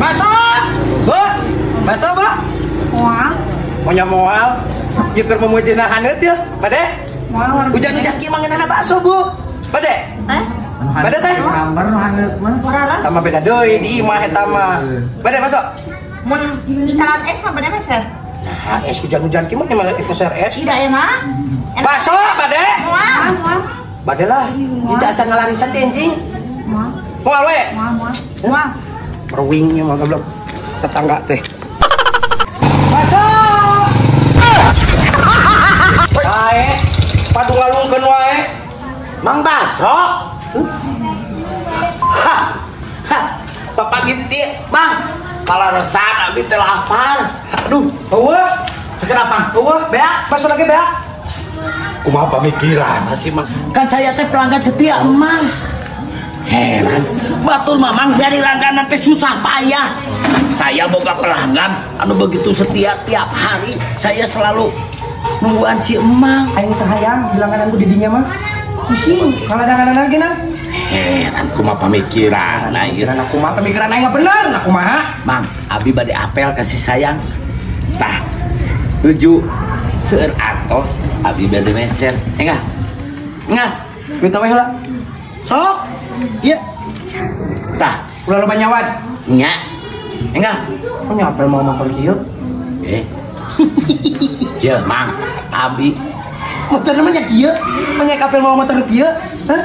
Bakso. Bu. Bakso, Bu. Moal. Monya moal. Ieu keur meujeuhna haneut yeuh, bade. Moal. Hujan-hujan kieu mah ngeunahna bakso, Bu. Bade. Teh. Bade teh. Gambar nu haneut mah. Tama beda deui di imah eta mah. Bade bakso. Mun ngicalan es mah bade meser. Nah, es hujan-hujan kieu mah malah meser es. Tidak enak. Bakso bade. Moal, moal. Bade lah. Tidak acan ngalarisan di anjing. Moal. Moal we. Moal, moal. Moal. Perwingnya mah goblok. Tetangga teh. Bakso. Wae, padu ngalungkeun wae. Mang bakso. Hah. Hah. Bapak gitu dia, Bang. Kalau resah abi teh lapar. Aduh, eueuh. Segera Bang. Eueuh, beak, bakso lagi beak. Kumaha pamikiran sih Mang? Kan saya teh pelanggan setia Emang. Heran, batur Mamang dari langganan teh susah payah. Saya boga pelanggan anu begitu setia tiap hari. Saya selalu nungguan si Emang. Aing teh hayang di langganan ku di dinya mah. Pusing, kalau langganan lagi nang. Heran kumaha pamikiran aing. Pikiran aku mah pemikiran aing mah bener, nah kumaha? Mang, abi bade apel kasih sayang. Tah, nuju seueur atos abi bade meser. Enggak? Enggak. Minta we heula. Sok. Ieu. Tah, ulah loba nyawad. Nya. Enggak. Kok nyapel mau motor kieu? Eh. Ya, Mang, abi motor namanya kieu, nya apel mau motor kieu? Hah?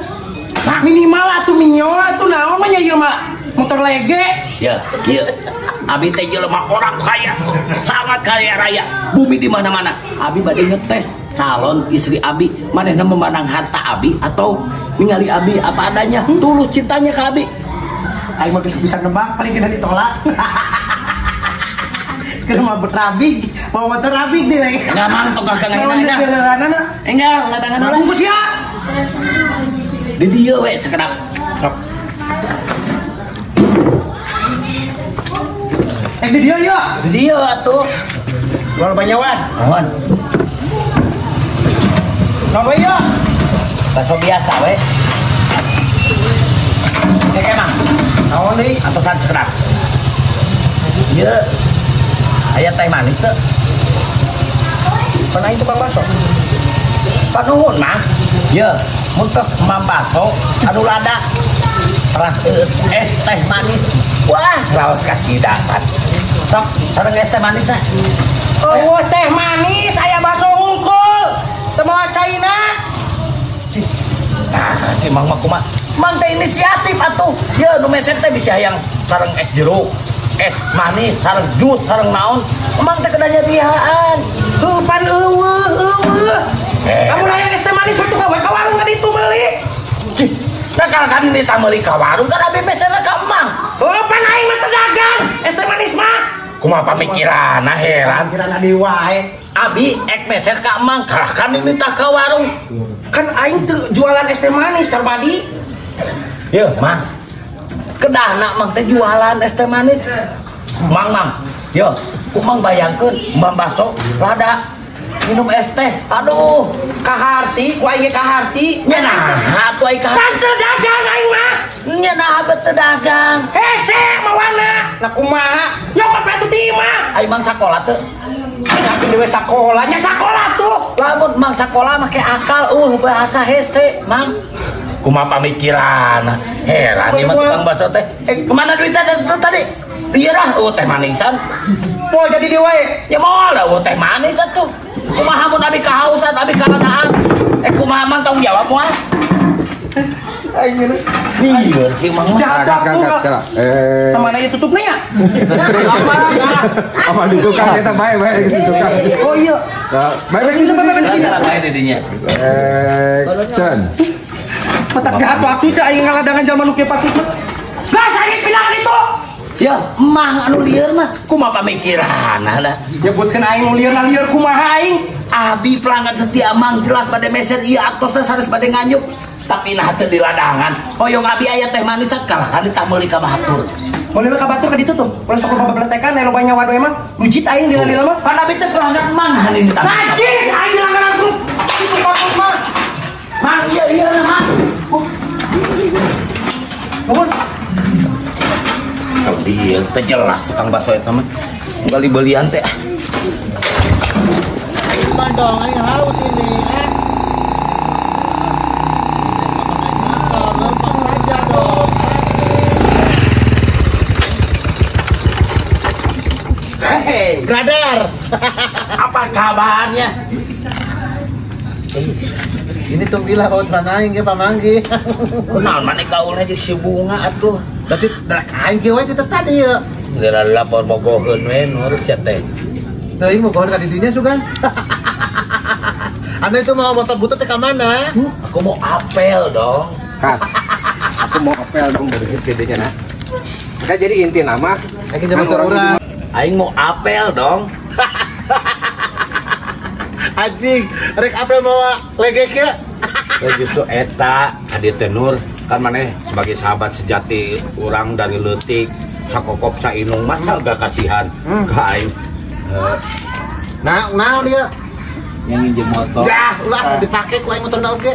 Mang. Minimal atuh Mio atuh naon mah nya ieu mah motor lege. Ya, kieu. Abi teh jelema orang kaya, sangat kaya raya, bumi di mana-mana. Abi bade ngetes calon istri abi, manehna memandang harta abi atau ningali abi apa adanya, tulus cintanya ke abi. Aing mah geus bisa nebak, paling kena ditolak. Keur mah rabig, mau motor rabig deui. Enggak mang tong ka ngahina. Enggak, ngadangan heula. Bungkus ya. Di dieu we sakedap. Sok. Di dieu ya. Di dieu atuh. Ulah loba nyawan. Naon? Naon we ieu? Bakso biasa we. Oke, Mang. Naon deui? Antosan sakedap. Ieu aya teh manis teu? Pan aing tukang bakso. Panuhun, Mang. Ieu mun tos emam bakso anu lada teras es teh manis. Wah, raos kacidakan. Sok, sareng es teh manis na. Oh, teh manis aya bakso hungkul. Teu mawa caina. Cih. Nah, si Mang mah kumaha? Mang teh inisiatif atuh. Ye, nu meser teh bisa hayang sareng es jeruk, es manis, sareng jus, sareng naon. Mang teh kedah nyadiaan. Heuh, pan eueuh, eueuh. Kamu hayang es teh manis mah tuh ka warung ka ditu meuli. Cih. Nah, kalau kan ini meuli ka warung kan abi meserna ka Mang. Oh, pan aing mah teu dagang es teh manis mah. Kumaha pamikiran, nah heran. Pamikiran adi wae. Abi ek meser ka Mang, kalah kan ini tah ka warung. Kan aing teu jualan es teh manis, Carmadi. Yeuh, Mang. Kedahna Mang teh jualan es teh manis. Mang, Mang. Yeuh, ku Mang bayangkeun Mang bakso lada minum es teh. Aduh, kaharti, ku aing ge kaharti. Nya nah, atuh aing kaharti. Pan teu dagang aing mah. Nya nah bet teu dagang. Hese mawana. Nah kumaha? Nyokap atuh ti imah. Aing mang sakola teu? Aing dewe sakola, nya sakola tuh. Lamun mang sakola make akal, bahasa hese, Mang. Kumaha pamikiran? Heran ieu mah tukang bakso teh. Kemana duitnya tadi? Iya lah, teh manisan. Mau jadi deui wae. Ya moal lah, teh manis atuh. Kumaha mun abi kahausan, abi kaladaan. Kumaha mang tanggung jawab moal? Aing geus. Lieur sih mang mah. Jahat waktu. Sama nanya tutup nih ya? Apa di tukang kita bae bae di tukang. Oh iya. Bae bae bae bae bae di dinya. Action. Matak jahat waktu cak aing ngaladangan jalma nu kieu patut mah. Gas aing pindah itu. Ya, mang anu lieur mah kumaha pamikiran da. Nyebutkeun aing nu lieur lieur kumaha aing? Abi pelanggan setia mang jelas bade meser ieu aktosna sanes bade nganyuk. Tapi nah teu di ladangan. Hoyong abi aya teh manis kalah kan ditah meuli ka batur. Meuli ka batur ka ditu tuh. Ulah sok loba bebeletekan aya loba nyawa we mah. Rujit aing di lila mah. Pan abi teh pelanggan mang hanin ditah. Najis aing di langganan ku. Itu patut mah. Mang ieu ieu mang. Nuhun. Kau dia teu jelas tukang bakso eta mah. Gali belian teh. Cuman dong, aing haus ini. Motor, lempar saja dong. Hei, brother. Apa kabarnya? Ini tunggulah bawa celana aing ge pamanggi. Kunaon maneh gaulna jeung si Bunga atuh. Berarti dak aing ge we teh tadi ye. Geura lapor bogoheun we nurut sia teh. Teuing bogoheun ka didinya sugan. Anda itu mau motor butut teh ka mana? Aku mau apel dong. Kak, aku mau apel dong dari gedenya nah. Kita jadi inti nama. Aing motor urang. Aing mau apel dong. Anjing, rek apel mawa legek ya. Ya justru eta adi teh Nur kan maneh sebagai sahabat sejati urang dari leutik sakokop sainung masa gak kasihan ka aing. Nah, naon dia? Yang nginjem motor. Dah, ulah dipake ku aing motorna oge.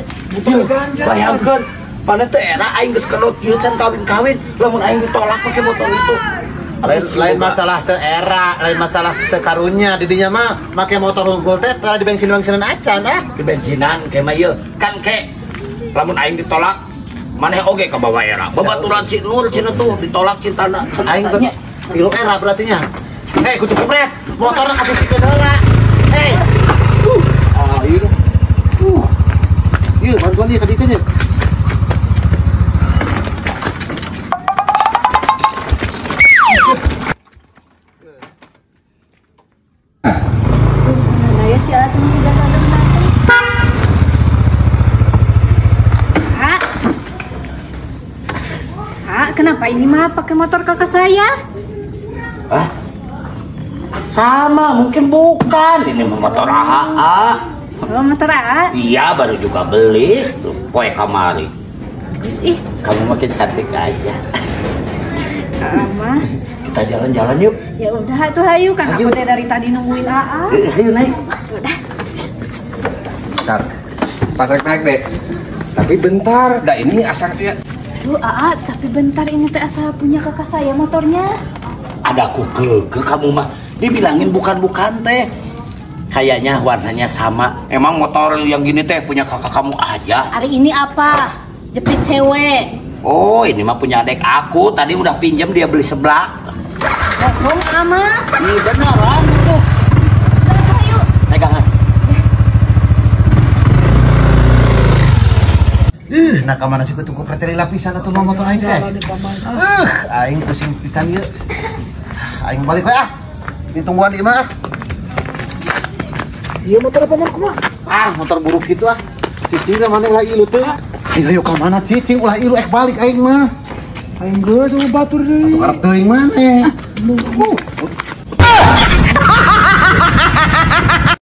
Bayangkeun, maneh teh era aing geus kedot ieu can kawin-kawin, lamun aing ditolak pake motor itu. Lain masalah teu era, lain masalah teu karunya, didinya mah make motor unggul teh tara di bensin-bensinan acan ah. Di bensinan ke mah ieu. Kan ke lamun aing ditolak maneh oge ka bawa era. Babaturan si Nur cenah tuh ditolak cintana. Aing teh tilu era berarti nya. Hei, kutu kupret, motorna kasih sikeun heula. Hei. Ah, ieu. Ieu bantuan ieu ka ditu nya. Kenapa ini mah pakai motor kakak saya? Hah? Sama, mungkin bukan. Ini mah motor AA. Oh, motor AA? Iya, baru juga beli. Tuh, poe kamari. Bagus ih. Kamu makin cantik aja. Sama. Kita jalan-jalan yuk. Ya udah tuh hayu kan aku teh dari tadi nungguin AA. Ayo naik. Udah. Bentar. Pas naik deh. Tapi bentar, dah ini asal dia. Aduh, AA, tapi bentar ini teh asal punya kakak saya motornya. Ada aku keke kamu mah. Dibilangin bukan-bukan teh. Kayaknya warnanya sama. Emang motor yang gini teh punya kakak kamu aja. Hari ini apa? Jepit cewek. Oh, ini mah punya adek aku. Tadi udah pinjam dia beli sebelah. Bohong ama. Ini beneran tuh. Ayo. Pegangan. Nah kamana sih kutu kupret lapisan atau mau motor aing teh. Aing pusing pisan ieu. Aing balik we ah. Ditungguan ieu mah ah. Ieu motor apa kumaha? Ah, motor buruk kitu ah. Cicing maneh ulah ilu teh. Ayo ayo ka mana cicing ulah ilu ek balik aing mah. Aing geus batur deui. Atuh karep teuing maneh.